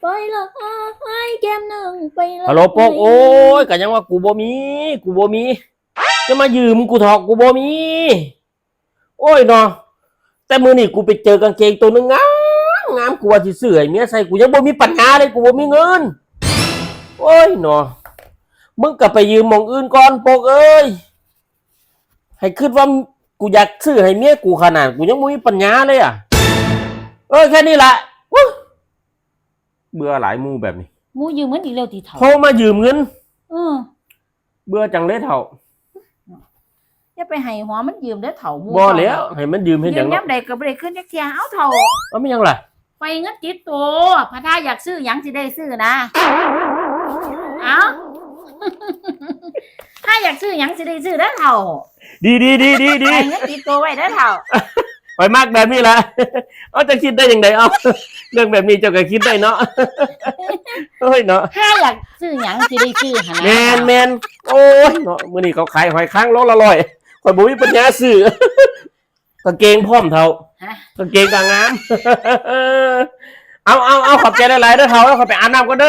ໄປລະອ້າຍແກ້ມໜຶ່ງໄປລະ ຮັລໂຫຼ ໂປກ ໂອ້ຍ ກະຍັງວ່າກູບໍ່ມີ ກູບໍ່ມີ ຈະມາຢືມກູເຖາະ ກູບໍ່ມີ. ໂອ້ຍເນາະ ແຕ່ມື້ນີ້ກູໄປເຈີກາງເກງໂຕໜຶ່ງງາມໆ ກູວ່າຊິຊື້ໃຫ້ເມຍໃສ່ ກູຍັງບໍ່ມີປັນຍາເລີຍ ກູບໍ່ມີເງິນ. ໂອ້ຍເນາະ ມຶງກະໄປຢືມໝ່ອງອື່ນກ່ອນ ໂປກເອີຍ. ໃຫ້ຄິດວ່າກູຢາກຊື້ໃຫ້ເມຍກູຂະໜາດ ກູຍັງບໍ່ມີປັນຍາເລີຍອະ. ເອີ ແຄ່ນີ້ລະ ວະ ເບື່ອຫຼາຍໝູ່ແບບນີ້. ໝູ່ຢືມເງິນອີກແລ້ວຕິເຖົ້າ? ໂທມາຢືມເງິນ. ເອີ ເບື່ອຈັງເລີຍເຖົ້າ. ຢ່າໄປໃຫ້ຫົວມັນຢືມເດີເຖົ້າ. ໝູ່ ບໍ່ແລ້ວ ເຈົ້າ ໃຫ້ມັນຢືມເຮັດຫຍັງເນາະ? ຍາມໃດກໍບໍ່ໄດ້ຄືນຈັກເທື່ອ. ເອົາເຖົ້າ ເອົາ ແມ່ນຫຍັງລະ? ໄປເງິນຕິດໂຕ ພະຖ້າຢາກຊື້ຫຍັງຊິໄດ້ຊື້ນະ. ເອົ້າ ຖ້າຢາກຊື້ຫຍັງຊິໄດ້ຊື້ເດີເຖົ້າ. ດີໆໆໆໆ ໄປເງິນຕິດໂຕໄວ້ເດີເຖົ້າ. ຂ້ອຍມັກແບບນີ້ລະ. ເອົາ ເຈົ້າຄິດໄດ້ຈັ່ງໃດ? ເອົາ ເລື່ອງແບບນີ້ເຈົ້າກໍຄິດໄດ້ເນາະ. ໂອ້ຍເນາະ ຖ້າຢາກຊື້ຫຍັງຊິໄດ້ຊື້ຫັ້ນນະ. ແມ່ນໆ. ໂອ້ຍເນາະ ມື້ນີ້ເຂົາຂາຍຫອຍຄາງໂລລະຮ້ອຍ ຂ້ອຍບໍ່ມີປັນຍາຊື້. ກາງເກງພ້ອມເຖົ້າ. ຮະ? ກາງເກງກໍງາມ. ເອົາໆໆ ຂອບໃຈຫຼາຍໆເດີເຖົ້າ ຂ້ອຍໄປອາບນ້ຳກ່ອນເດີ.